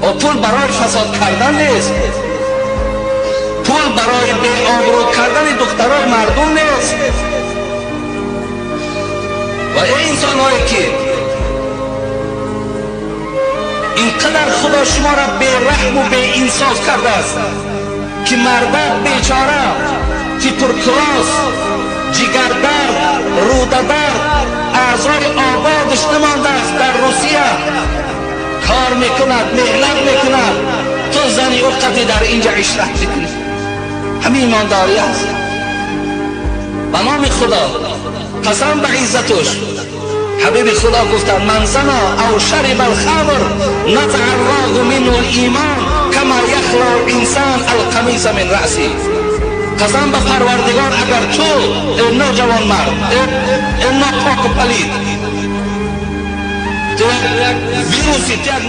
Пул барои фасод кардан нест, пул барои беобрӯ кардани духтарои мардум нест. Ва эй инсонҳое, ки инқадар Худо шуморо бераҳму беинсоф кардааст, ки мардак бечора туберкулоз, ҷигардард, рӯдадард, аъзои ободаш намондааст, дар Русия кор мекунад, меҳнат мекунад, ту зани ӯ қати дар инҷа ишрат мекунӣ. Ҳамин имондорӣ аст? Ба номи Худо қасам, ба иззатуш, ҳабиби Худо гуфтанд: "من زنى أو شرب الخمر نزع الله منه الإيمان كما يخلع الإنسان القميص من رأسه". Қасам ба Парвардигор, агар ту, э ноҷавонмард, э нопоку палид, ту як вируси, ту як